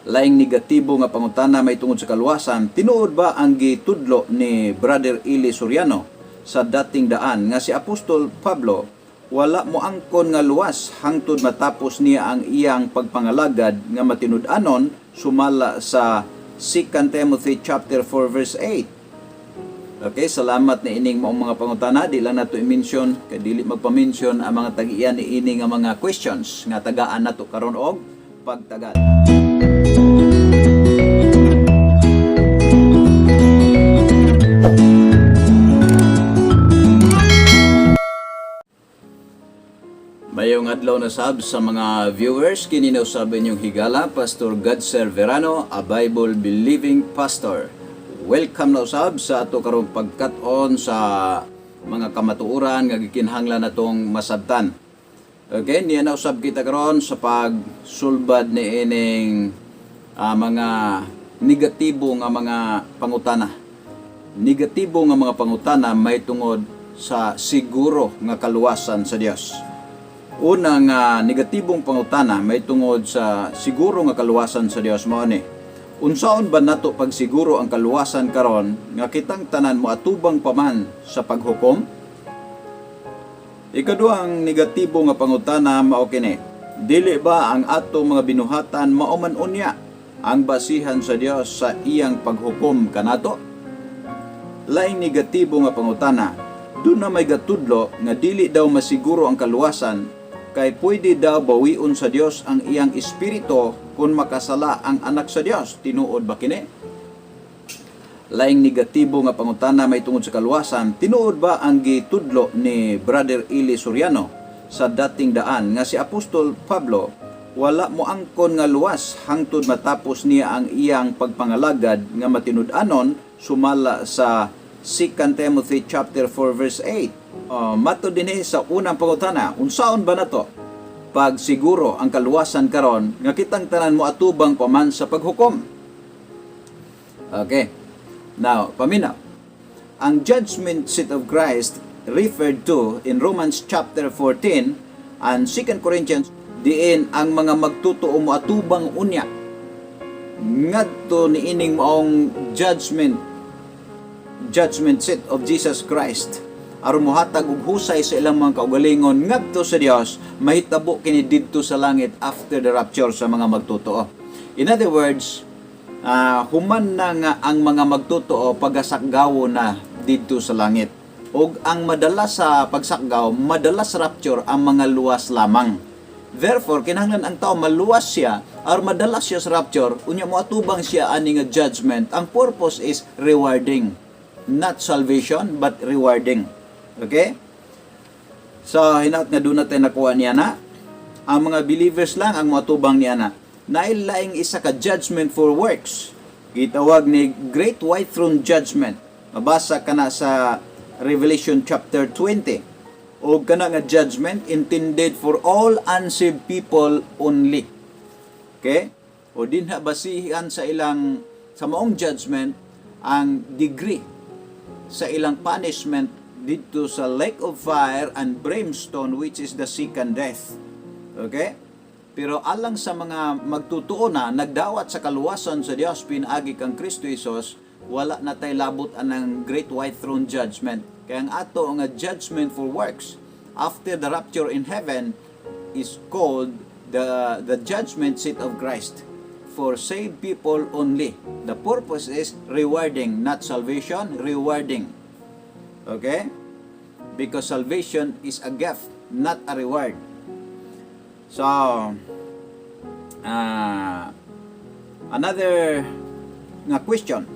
Laing negatibo nga pangutana may tungod sa kaluwasan, tinuod ba ang gitudlo ni Brother Eli Soriano sa Dating Daan nga si Apostol Pablo wala mo angkon nga luwas hangtod matapos niya ang iyang pagpangalagad nga matinud-anon sumala sa 2 Timothy chapter 4 verse 8? Okay, salamat ni ining maong mga pangutana. Di lang nato i-mention kay dili magpa-mention ang mga tag-iya ni ini nga mga questions nga tagaan nato karon og pagtagal. Mayong adlaw na sab sa mga viewers, kini na usab inyong higala, Pastor Godser Verano, a Bible believing pastor. Welcome na usab sa ato karong pagkat-on sa mga kamatuoran nga gikinahanglan natong masabtan. Okay, niya na usab kita karon sa pagsulbad ni ining mga negatibo nga mga pangutana. Negatibo nga mga pangutana may tungod sa siguro nga kaluwasan sa Dios. Una nga negatibong pangutana may tungod sa siguro nga kaluwasan sa Dios mao ni: Unsaon ba nato pagsiguro ang kaluwasan karon nga kitang tanan mo atubang pa man sa paghukom? Ikaduhang negatibo nga pangutana mao kini: Dili ba ang ato mga binuhatan mao man unya ang basihan sa Dios sa iyang paghukom kanato? Laing negatibo nga pangutana, duna may gatudlo nga dili daw masiguro ang kaluwasan kay pwede daw bawion sa Dios ang iyang espiritu kung makasala ang anak sa Dios. Tinuod ba kini? Laing negatibo nga pangutana may tungod sa kaluwasan, tinuod ba ang gitudlo ni Brother Eli Soriano sa Dating Daan nga si Apostol Pablo wala mo angkon nga luwas hangtod matapos niya ang iyang pagpangalagad nga matinud-anon sumala sa 2 Timothy chapter 4 verse 8? Matud dinhi sa unang pangutana, unsaon ba nato pagsiguro ang kaluwasan karon nga kitang tanan mo atubang pa man sa paghukom? Okay. Now, paminaw. Ang judgment seat of Christ referred to in Romans chapter 14 and 2 Corinthians, diin ang mga magtutuo mo atubang unya ngadto niining maong judgment seat of Jesus Christ aron mohatag og husay sa ilang mga kaugalingon ngadto sa Dios, mahitabo kini didto sa langit after the rapture sa mga magtotoo. In other words, human na nga ang mga magtotoo, pagasakgawo na didto sa langit. Og ang madala sa pagsakgaw, madala sa rapture, ang mga luwas lamang. Therefore, kinahanglan ang tao maluwas siya or madala siya sa rapture, unya mo atubang siya ani nga judgment. Ang purpose is rewarding. Not salvation, but rewarding. Okay? So, hinaut nga duna tay nakuha niya na. Ang mga believers lang ang moatubang niya na. Nailaing isa ka judgment for works. Gitawag ni Great White Throne Judgment. Mabasa ka na sa Revelation chapter 20. O kana nga judgment intended for all unsaved people only. Okay? O dinha basihan sa ilang sa maong judgment ang degree sa ilang punishment didto sa lake of fire and brimstone, which is the second death. Okay? Pero alang sa mga magtutuo na nagdawat sa kaluwasan sa Dios pinaagi kang Kristo Jesus, wala na tay labot anang Great White Throne Judgment. Kaya ang ato nga judgment for works after the rapture in heaven is called the judgment seat of Christ for saved people only. The purpose is rewarding, not salvation, rewarding. Okay? Because salvation is a gift, not a reward. So, another nga question.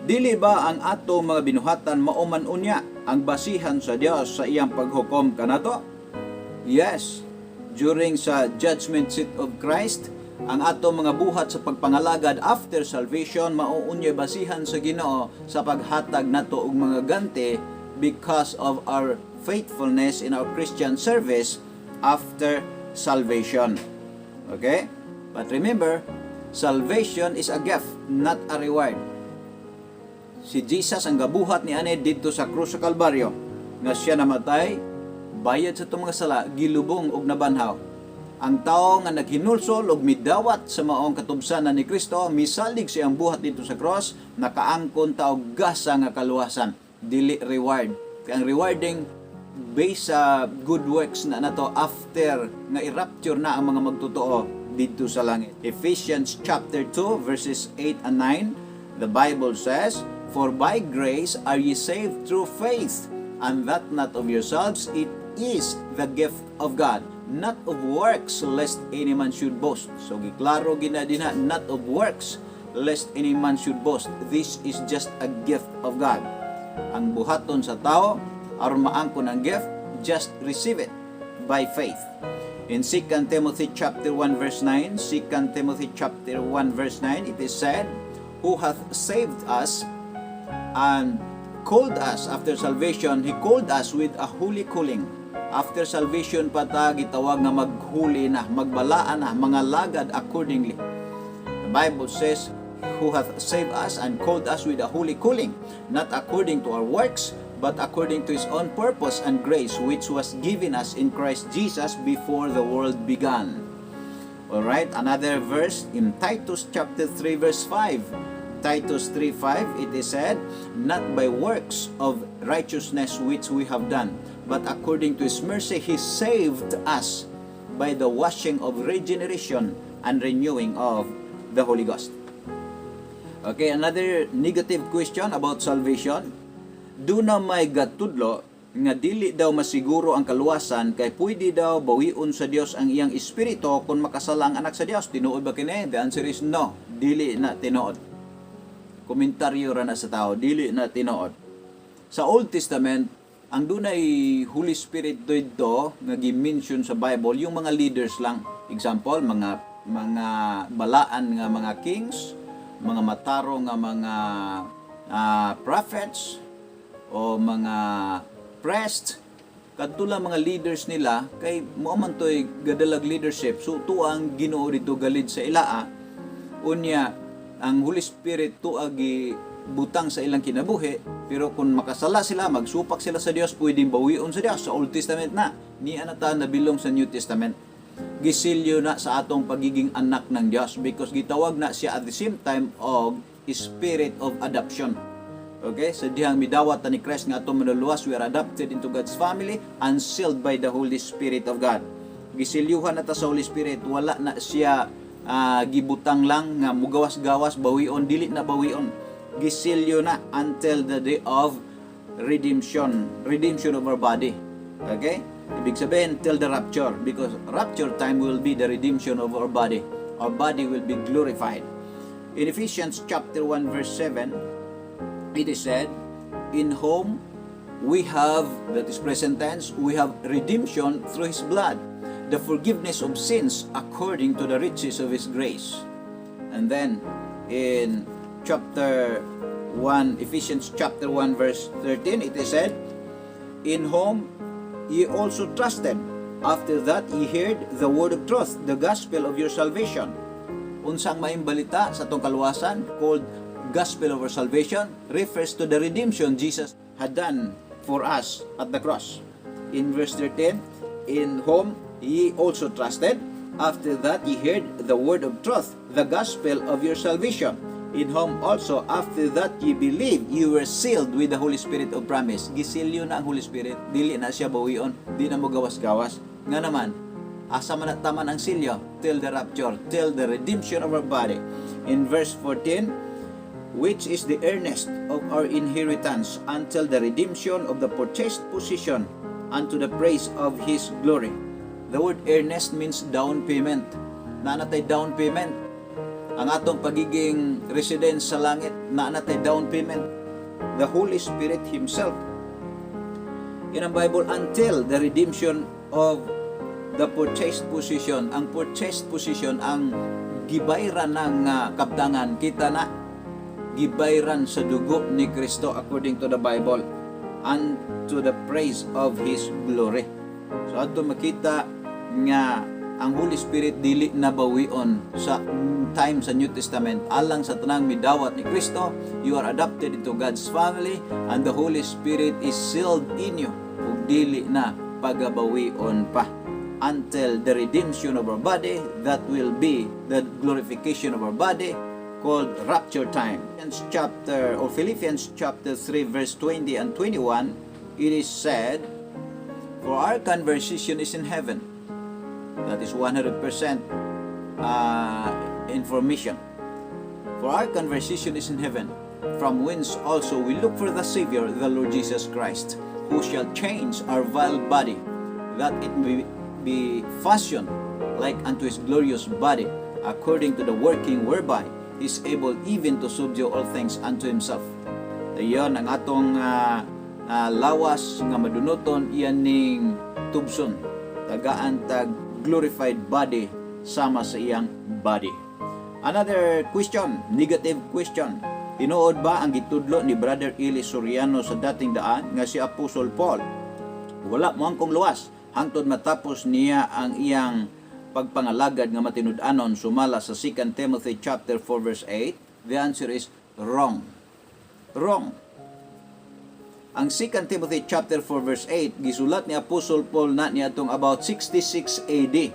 Dili ba ang ato mga binuhatan mao man unya ang basihan sa Dios sa iyang paghukom kanato? Yes. During sa judgment seat of Christ, ang ato mga buhat sa pagpangalagad after salvation mao unya basihan sa Ginoo sa paghatag nato og mga ganti because of our faithfulness in our Christian service after salvation. Okay? But remember, salvation is a gift, not a reward. Si Jesus ang gabuhat ni ani didto sa krus sa Kalbaryo nga siya namatay, bayad sa atong mga sala, gilubong og nabanhaw. Ang tao nga naghinulsol og midawat sa maong katubsanan ni Kristo, misalig sa iyang buhat didto sa cross, nakaangkon ta og gasa nga kaluwasan, dili reward. Kay ang rewarding based sa good works na nato after nga i-rapture na ang mga magtotoo didto sa langit. Ephesians chapter 2 verses 8 and 9, the Bible says, "For by grace are ye saved through faith, and that not of yourselves, it is the gift of God, not of works, lest any man should boast." So giklaro gina dinha, not of works, lest any man should boast. This is just a gift of God. Ang buhaton sa tao aron maangkon ang gift, just receive it by faith. In 2 Timothy chapter 1 verse 9, 2 Timothy chapter 1 verse 9, it is said, "Who hath saved us and called us after salvation, he called us with a holy calling." After salvation pa ta gitawag nga maghuli na, magbalaan na, mga lagad accordingly. The Bible says, "Who hath saved us and called us with a holy calling, not according to our works, but according to His own purpose and grace, which was given us in Christ Jesus before the world began." Alright, another verse in Titus chapter 3 verse 5. Titus 3:5, it is said, "Not by works of righteousness which we have done, but according to His mercy He saved us by the washing of regeneration and renewing of the Holy Ghost." Okay, another negative question about salvation. Duna may gatudlo nga dili daw masiguro ang kaluwasan kay pwede daw bawion sa Dios ang iyang espiritu kung makasala ang anak sa Dios. Tinuod ba kini? The answer is no. Dili na tinuod. Komentaryo ra na sa tao, dili na tinuod. Sa Old Testament, ang dunay Holy Spirit didto nga gi-mention sa Bible, yung mga leaders lang. Example, mga balaan nga mga kings, mga matarong nga mga prophets o mga priests, kadto lang mga leaders nila kay mao man to'y gadalag leadership. So tuwa ang Ginoo didto ga-lead sa ilaa. Unya ang Holy Spirit tuwa butang sa ilang kinabuhi, pero kung makasala sila, magsupak sila sa Dios, pwedeng bawion sa Dios. Sa Old Testament na niya na ta nabilong sa New Testament. Gisilyo na sa atong pagiging anak ng Dios because gitawag na siya at the same time og spirit of adoption. Okay? Sa dihang midawat ta ni Christ nga atong manluluwas, we are adopted into God's family and sealed by the Holy Spirit of God. Gisilyuhan na ta sa Holy Spirit, wala na siya gibutang lang nga mugawas-gawas, bawion, dili na bawion. Gisilyo na until the day of redemption, redemption of our body. Okay? Ibig sabihin, till the rapture, because rapture time will be the redemption of our body. Our body will be glorified. In Ephesians chapter 1 verse 7, it is said, "In whom we have," that is present tense, "we have redemption through His blood, the forgiveness of sins according to the riches of His grace." And then, in chapter 1, Ephesians chapter 1 verse 13, it is said, "In whom ye also trusted, after that ye heard the word of truth, the gospel of your salvation." Unsang maayong balita sa atong kaluwasan, called gospel of our salvation, refers to the redemption Jesus had done for us at the cross. In verse 13, "In whom ye also trusted, after that ye heard the word of truth, the gospel of your salvation, in whom also after that ye believed, you were sealed with the Holy Spirit of promise." Gisilyo na ang Holy Spirit, dili na siya bawion, di na mo gawas-gawas. Nga naman, asa man na taman ang silyo? Till the rapture, till the redemption of our body. In verse 14, "Which is the earnest of our inheritance until the redemption of the purchased possession unto the praise of His glory." The word "earnest" means down payment. Naa na tay down payment. Ang atong pagiging resident sa langit, naa na tay down payment. The Holy Spirit Himself. In ang Bible, until the redemption of the purchased possession. Ang purchased possession, ang gibayran ng kabtangan, kita na, gibayran sa dugo ni Kristo according to the Bible, unto the praise of His glory. So adto makita nga ang Holy Spirit dili na bawion sa time sa New Testament. Alang sa tanang midawat ni Kristo, you are adopted into God's family and the Holy Spirit is sealed in you ug dili na pagabawion pa until the rapture. Until the redemption of our body, that will be the glorification of our body, called rapture time. Philippians chapter or Philippians chapter 3 verse 20 and 21, it is said, "For our conversation is in heaven." That is 100% information. "For our conversation is in heaven, from whence also we look for the Savior, the Lord Jesus Christ, who shall change our vile body, that it may be fashioned like unto his glorious body, according to the working whereby he is able even to subdue all things unto himself." Ayon ang atong lawas nga madunuton, iyan ning tubson, tagaan tag glorified body sama sa iyang body. Another question, negative question. Tinuod ba ang gitudlo ni Brother Eli Soriano sa Dating Daan nga si Apostle Paul wala moangkong luwas hangtod matapos niya ang iyang pagpangalagad nga matinud-anon sumala sa 2 Timothy chapter 4 verse 8? The answer is wrong. Wrong. Ang 2 Timothy chapter 4 verse 8 gisulat ni Apostle Paul na niadtong about 66 AD.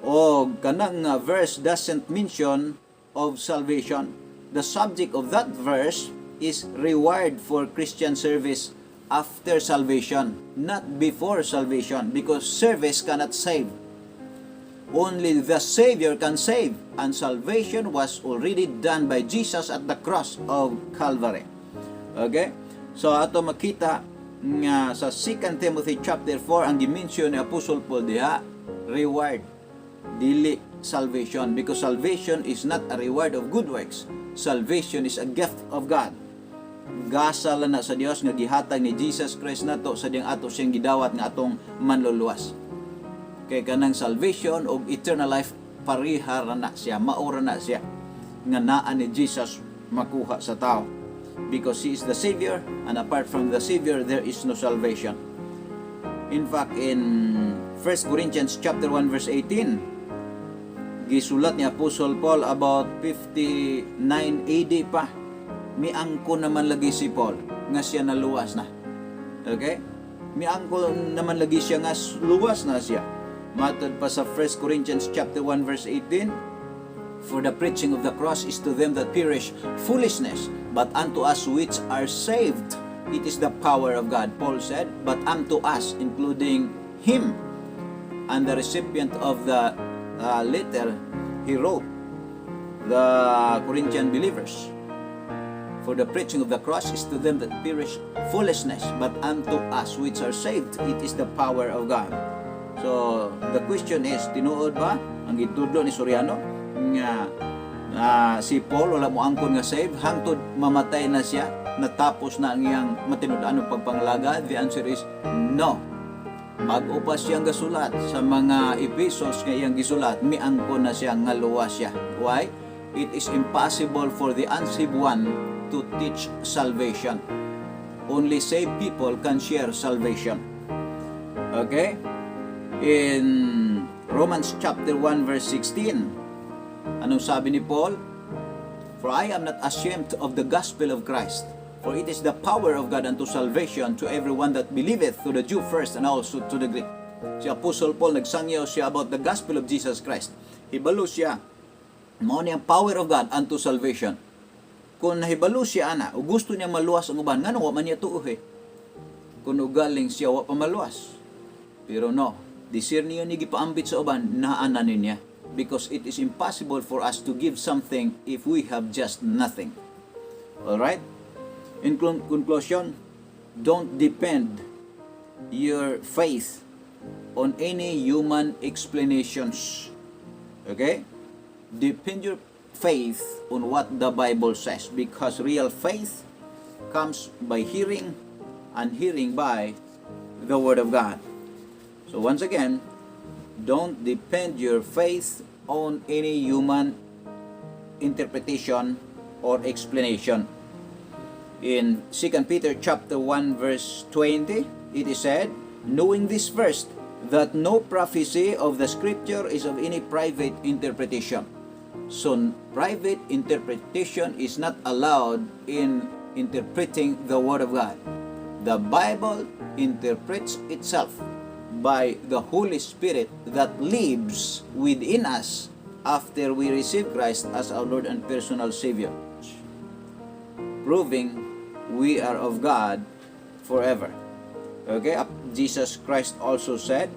O kanang nga verse doesn't mention of salvation. The subject of that verse is reward for Christian service after salvation, not before salvation, because service cannot save. Only the Savior can save, and salvation was already done by Jesus at the cross of Calvary. Okay? So ato makita nga sa 2 Timothy chapter 4, ang gimension ni Apostle Paul diha, reward, dili salvation, because salvation is not a reward of good works. Salvation is a gift of God. Gasa lang na sa Dios nga gihatag ni Jesus Christ nato sa diyang ato siyang gidawat nga atong manluluwas. Kay kanang salvation og eternal life, pareha ra na siya, mao ra na siya nga naa ni Jesus makuha sa tao. Because He is the Savior, and apart from the Savior, there is no salvation. In fact, in 1 Corinthians chapter 1 verse 18, gisulat ni Apostle Paul about 59 AD pa, miangko naman lagi si Paul nga siya naluwas na. Okay? Miangko naman lagi siya nga luwas na siya. Matod pa sa 1 Corinthians chapter 1 verse 18, "For the preaching of the cross is to them that perish foolishness, but unto us which are saved, it is the power of God." Paul said, "But unto us," including him and the recipient of the letter he wrote, the Corinthian believers. "For the preaching of the cross is to them that perish foolishness, but unto us which are saved, it is the power of God." So, the question is, tinuod ba ang gitudlo ni Soriano nga si Paul wala mo angkon nga save hangtod mamatay na siya, natapos na ang iyang matinud-anong pagpangalaga? The answer is no. Bag-o pa siyang gasulat sa mga epistles nga iyang gisulat, miangkon na siya nga luwas siya. Why? It is impossible for the unsaved one to teach salvation. Only saved people can share salvation. Okay? In Romans chapter 1 verse 16, anong sabi ni Paul? "For I am not ashamed of the gospel of Christ, for it is the power of God unto salvation to everyone that believeth, to the Jew first and also to the Greek." Si Apostle Paul, nagsangyaw siya about the gospel of Jesus Christ. Hibalo siya, mao ni ang power of God unto salvation. Kung nahibalo siya ana, o gusto niya maluwas ang uban, ngano wa man niya tuoh eh? Kung ugaling siya wa pa maluwas. Pero no, disir niyo ni gipaambit sa uban, naa na niya. Because it is impossible for us to give something if we have just nothing. Alright? In conclusion, don't depend your faith on any human explanations. Okay? Depend your faith on what the Bible says, because real faith comes by hearing, and hearing by the Word of God. So once again, don't depend your faith on any human interpretation or explanation. In 2 Peter chapter 1 verse 20, it is said, "Knowing this first, that no prophecy of the Scripture is of any private interpretation." So private interpretation is not allowed in interpreting the Word of God. The Bible interprets itself. by the Holy Spirit that lives within us after we receive Christ as our Lord and personal Savior, proving we are of God forever. Okay, Jesus Christ also said,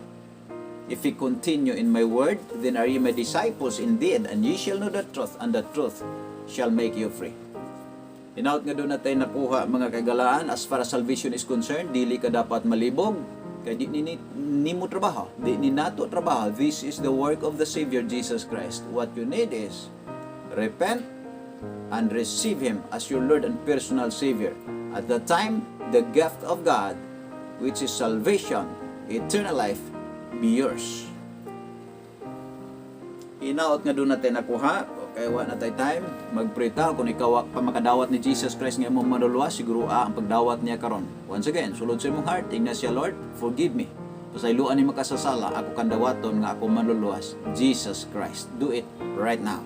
"If ye continue in my word, then are ye my disciples indeed, and ye shall know the truth, and the truth shall make you free." Hinaut nga duna tay nakuha, mga kahigalaan. As far as salvation is concerned, dili ka dapat malibog, kay di ni nimo trabaho, di ni nato trabaho. This is the work of the Savior Jesus Christ. What you need is repent and receive Him as your Lord and personal Savior. At that time, the gift of God, which is salvation, eternal life, be yours. Hinaot nga duna tay nakuha, kay wa na tay time, mag-pray ta. Kung ikaw wa pa makadawat ni Jesus Christ nga imong manluluwas, siguro ang pagdawat niya karon. Once again, sulod sa imong heart, ingna siya, "Lord, forgive me. Pasayloan imong kasasala, ako kang dawaton nga ako manluluwas, Jesus Christ." Do it right now.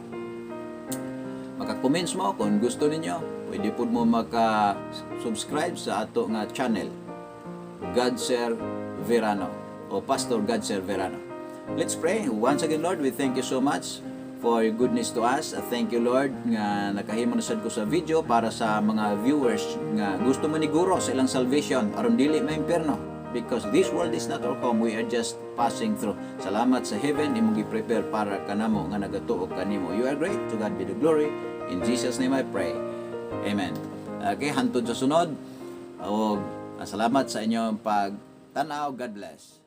Maka-comments mo kung gusto ninyo. Pwede pud mo maka-subscribe sa ato nga channel, Godser Verano o Pastor Godser Verano. Let's pray. Once again, Lord, we thank you so much for your goodness to us. Thank you, Lord, nga nakahimo na sad ko sa video para sa mga viewers nga gusto maniguro sa ilang salvation aron dili maimpierno, because this world is not our home, we are just passing through. Salamat sa heaven imong gi-prepare para kanamo nga nagatuo kanimo. You are great. To God be the glory. In Jesus' name I pray. Amen. Okay, hantod sa sunod. Og salamat sa inyong pagtanaw. God bless.